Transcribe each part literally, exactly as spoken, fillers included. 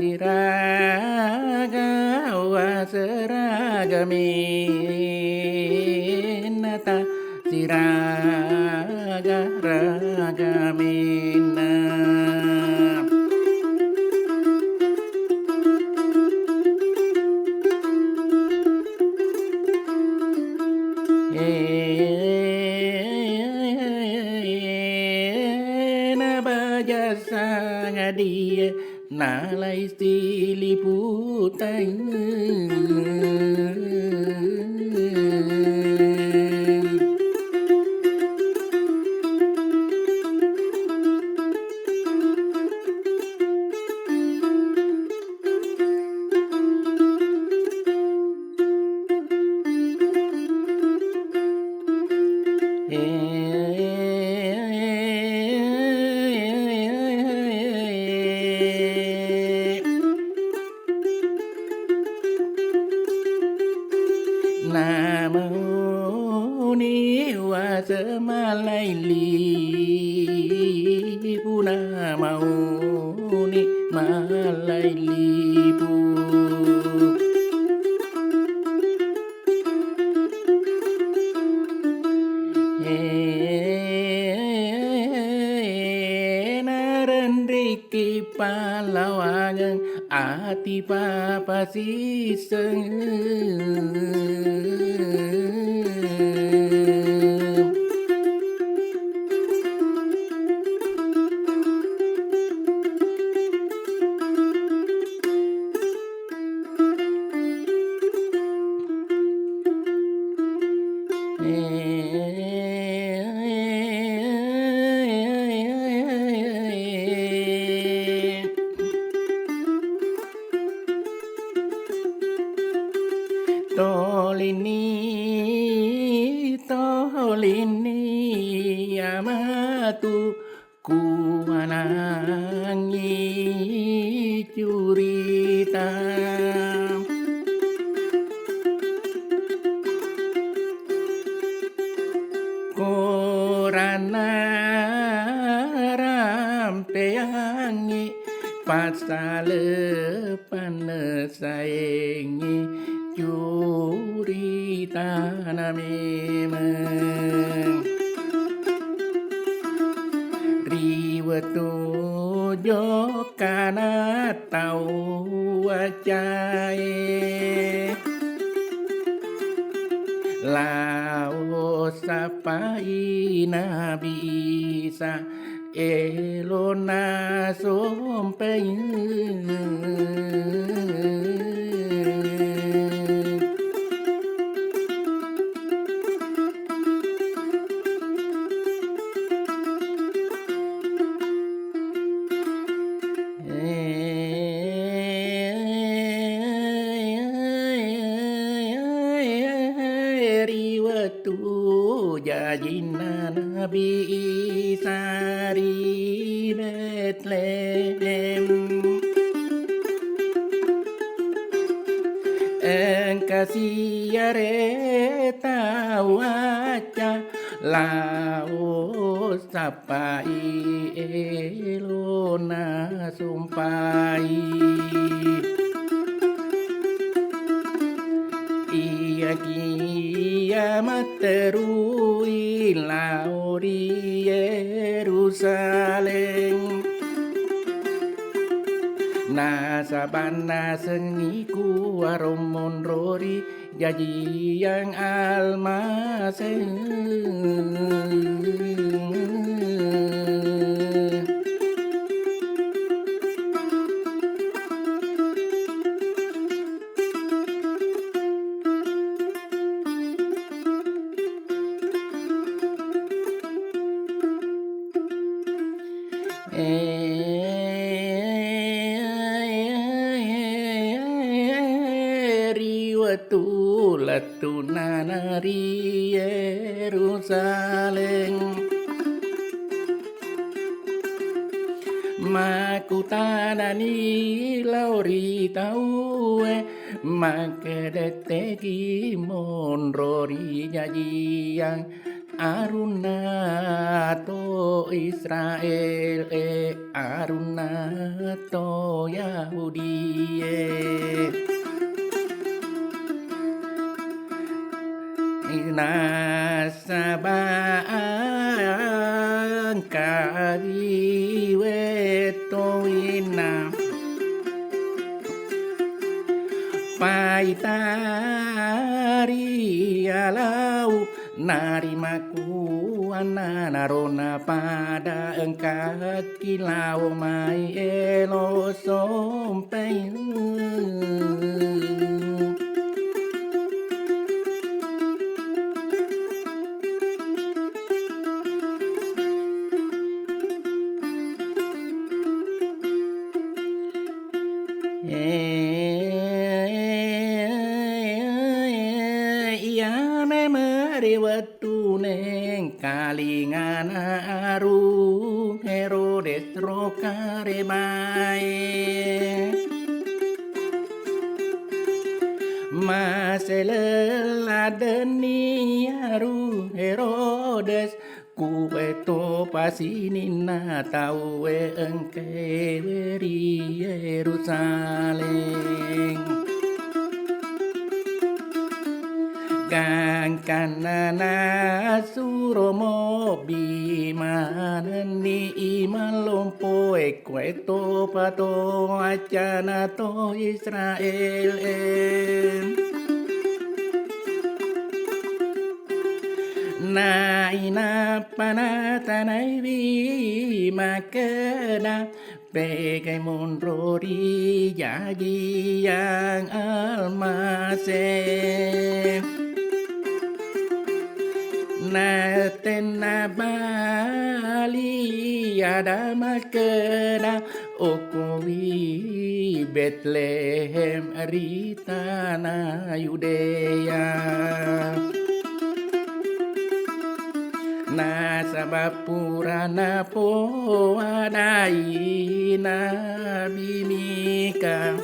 Tasiraga waseraga menna, tasiraga-raga menna. Ena baja sangadie nalai siliputeng. Namauni wasemalai lipu, namauni malai lipu. Narenriki pallawangeng ati papasiseng. Tolini, tolini, amatu kuwanangi curita. Korana rampeangi pasale panessaengi curitana memeng. Ri wettu jokkana tau wacae, lao sappai Nabi Isa. Elona sompai. Ri wettu jajinna Nabi Isa ri Betlehem, engka siare tau wacca lao sappai elona sompai. Iyakiya matterui lao ri Yerusalem, nasaba nasengngi kuwaro monro ri jajiang Almaseh. Ri wettu lettunana ri Yerusalem, maka Kutanani lao ri tauwe, makkedettegi monro ri jajiang arunna to Israel e, arunna to Yahudi e. Nasaba engkawi wettoinna paitari alau narimakuanna narona pada engka kilao mai elo sompeng. Iya memang ri wettuneng kalingana Arung Herodes ro karebae. Maseleng laddenni Arung Herodes, kueto pasininna tauwe engkaewe ri Yerusalem. Gangkanna nasuro mobbi manenni imang lompoe, kueto pato accana to Israel e. Nainappa natanaiwi makkeda, pegai monro ri jajiang Almase. Natenna bali ada makkeda, okowi Betlehem ri tana Yudea. Nasaba purana poadai Nabi Mika,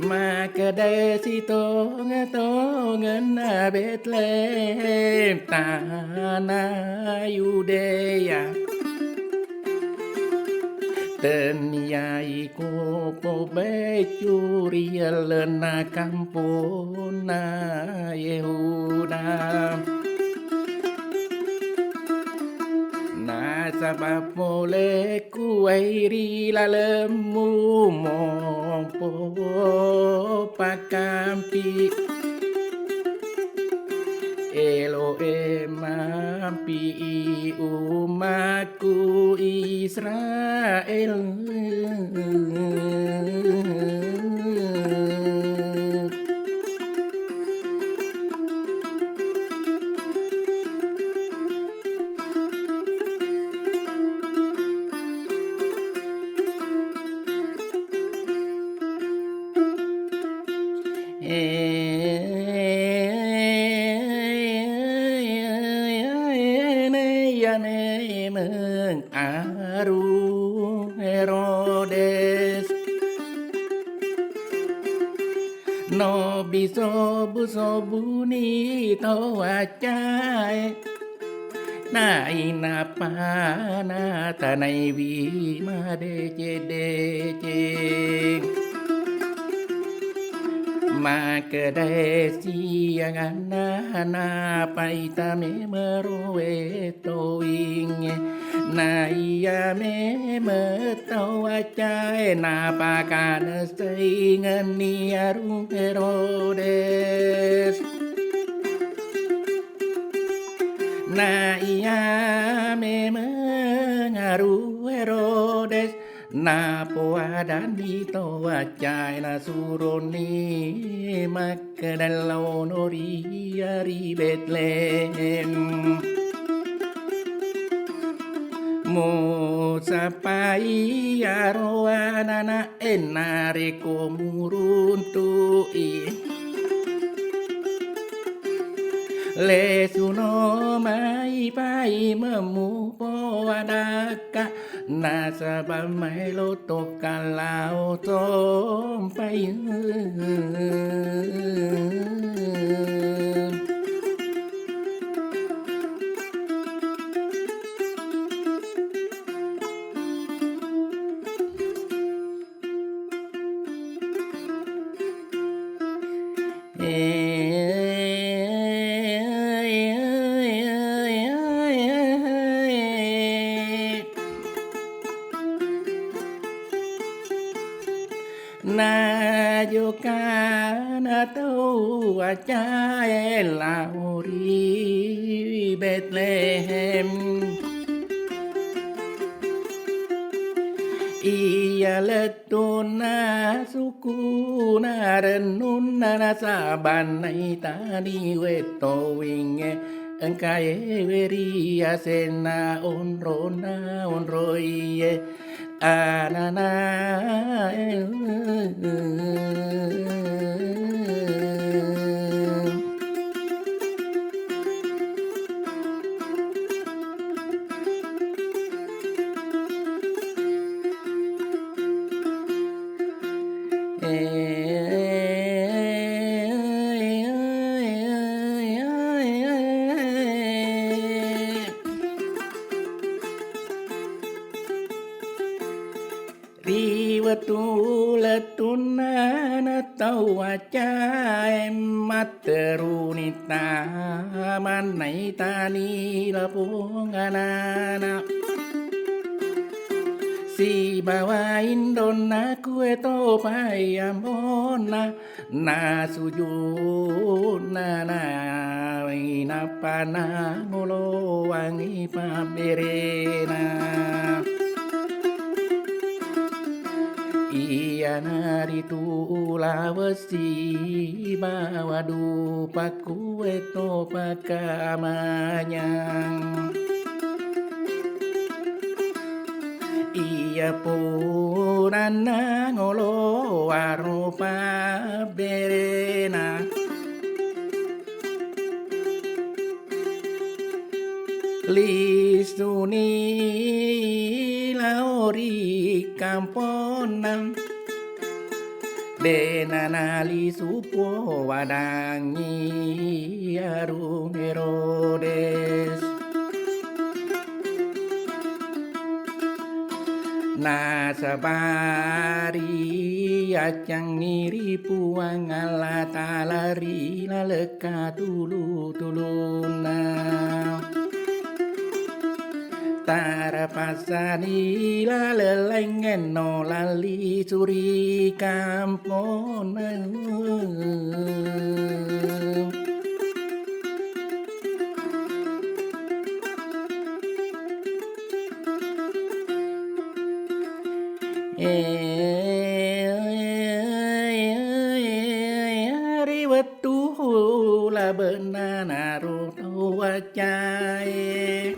makkeda, sitonga-tongenna Betlehem tana Yudea. Tenniya iko pobeccu ri ellenna kamponna Yehuda. Nasaba pole kuwai ri lalemmu mompo pakkampi. Elo'e mampi'i ummakku Israel. Iya memeng Arung Herodes. No bisobu-sobuni to waccae. Nainappa natanaiwi madeceng-deceng. Makkedae siaganna napaita memerowe towingnge. Naiya memeng tau waccae napakana saingenni Arung Herodes. Na iya memeng Arung Herodes napoadanni to waccae nasuroni makkeda laono ri iya ri Betlehem. Musappai iyaro anana'e narekko muruntu'i. Lesuno mai paimemmu poadakka, nasaba maelo tokka lao sompai. Najokana tau acae lao ri Betlehem. Iya lettunna sukuna rennunna nasaba naitani wettowingnge engkae weri asenna onrona onroie. Anana. Ri wettu lettunna na tau accae matteruni tamanna itani lapong anana. Sibawa indonna kueto payammonna. Nasujunna nawai nappa nangolowangngi pabberena. Iyanaritu ulaweng sibawa dupakku wetto pakkamanyang. Iya purana ngolo waro pabberena. Lisuni lao ri kamponna. Dena nalisu powadangngi Arung Herodes. Nasaba riaccangngi ri Puang Allah Taala ri laleng katulu-tulunna. Tarapassani laleng laingenno lalli suri kamponna. Ri wettu labenna naro tau waccae.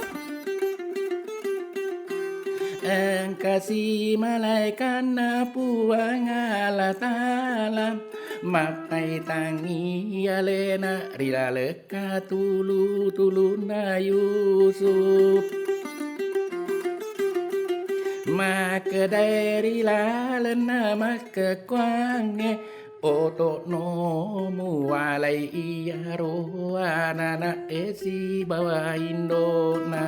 Engkasi malaekanna Puang Allah Taala mappaitangngi alena ri laleng katulu-tulunna Yusuf. Makkedae ri lalenna makkekkuangnge, oto'no muwalai iyaro anana'e sibawa indo'na.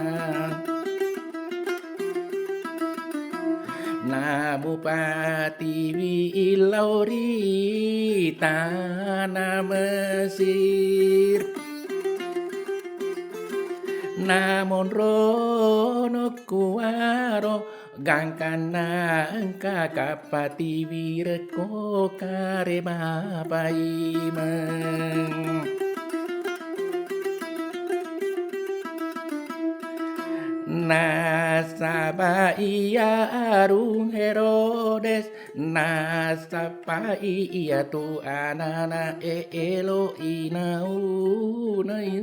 Namupatiwi illau ri tana Mesir. Namonrono kuwaro gangkanna engka kappatiwi rekko kareba paimeng. Nasaba iya Arung Herodes nasappai iyatu anana'e elo'i naunai.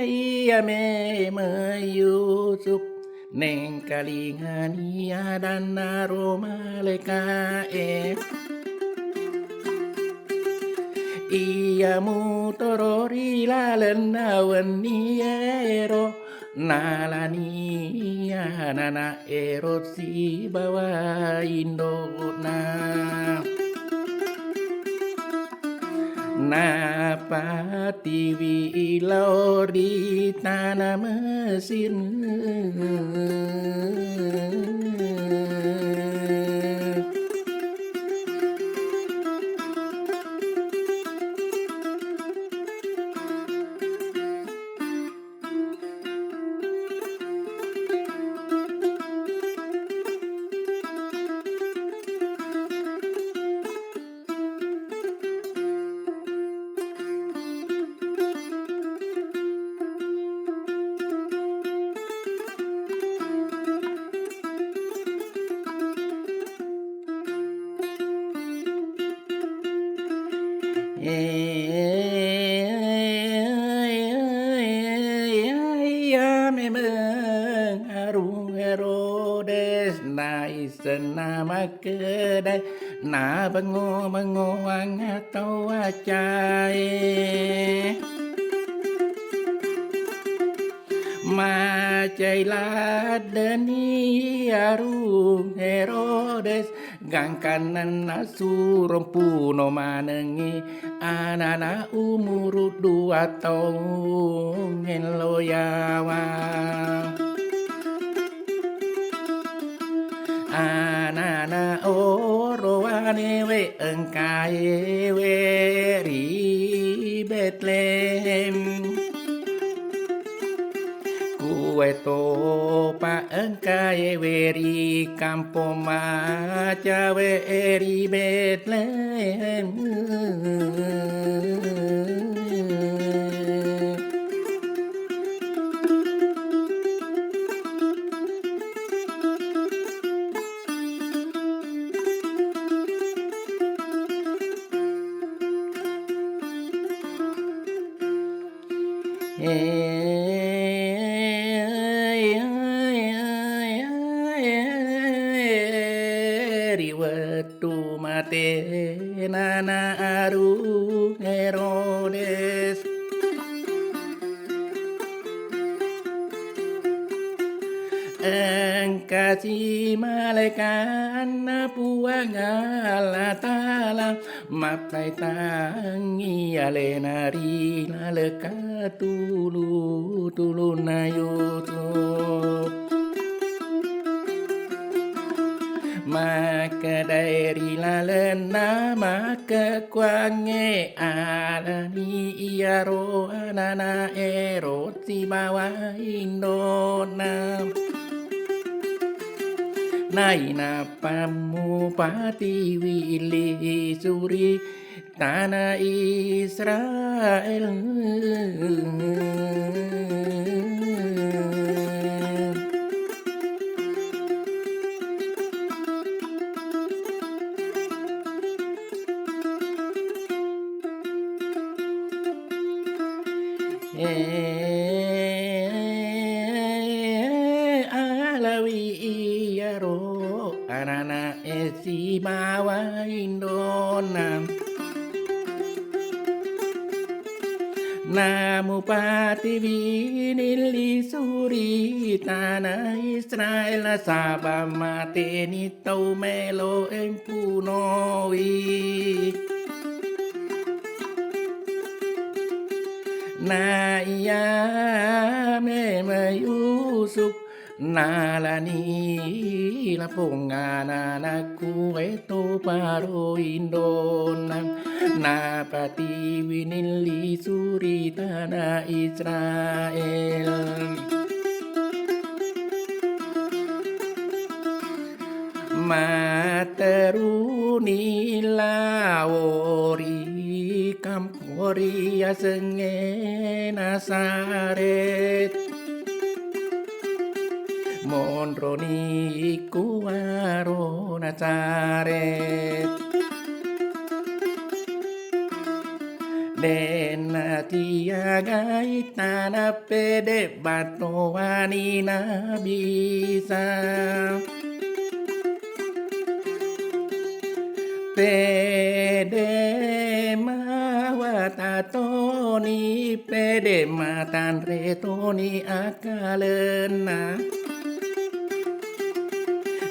Iya memeng Yusuf nengkalingani adanna ro malaeka'e. Iya mutoro ri lalenna wenniero, nalani anana'ero sibawa indo'na. Napatiwi lao ri tana Mesir. Iya memeng Arung Herodes naissenna makkedae, nabengo-bengoang tau accae. Macai laddenni Arung Herodes, gangkanna nasuro mpuno manengngi anana umuru dua taung ello yawa. Anana orowanewe engkaewe ri Betlehem. Kuwe topa engkaewe ri kampong macawe ri Betlehem. Ri wettu matenana Arung Herodes, engkasi malaekanna Puang Allah Ta'ala mappaitangngi alena ri laleng katulu-tulunna Yusuf. Makkedae ri lalenna makkekkuangnge, alani iyaro anana'e ro sibawa indona. Nainappa mupatiwi lisu ri tana Israel. Eh, alawi iyaro anana'e sibawa indona. Namupatiwini lisu ri tana Israel, nasaba mateni tau melo empunowi. Na iya meme Yusuf nalani lapong ananakku eto paro indonna, napatiwini lisu ri tana Israel. Matteruni lao ri kampo riasengnge Nazaret. Monroni kuaro Nazaret. Natiagai tana pede battoani nabisa. Pede mawata toni, pede matanre toni akalenna.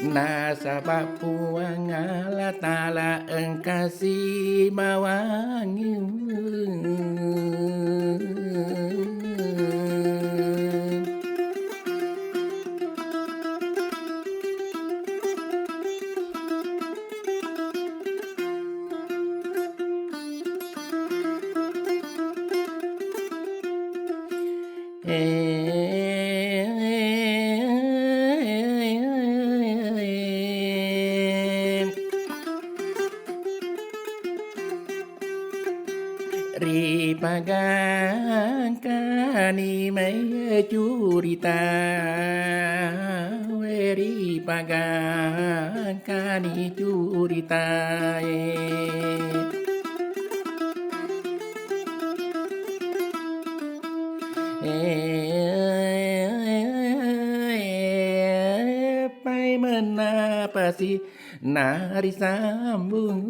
Nasaba Puang Allah Ta'ala engka sibawangi. Ripagangkani mai curita, we ripagangkani curitae. Pai menapasi narisambung.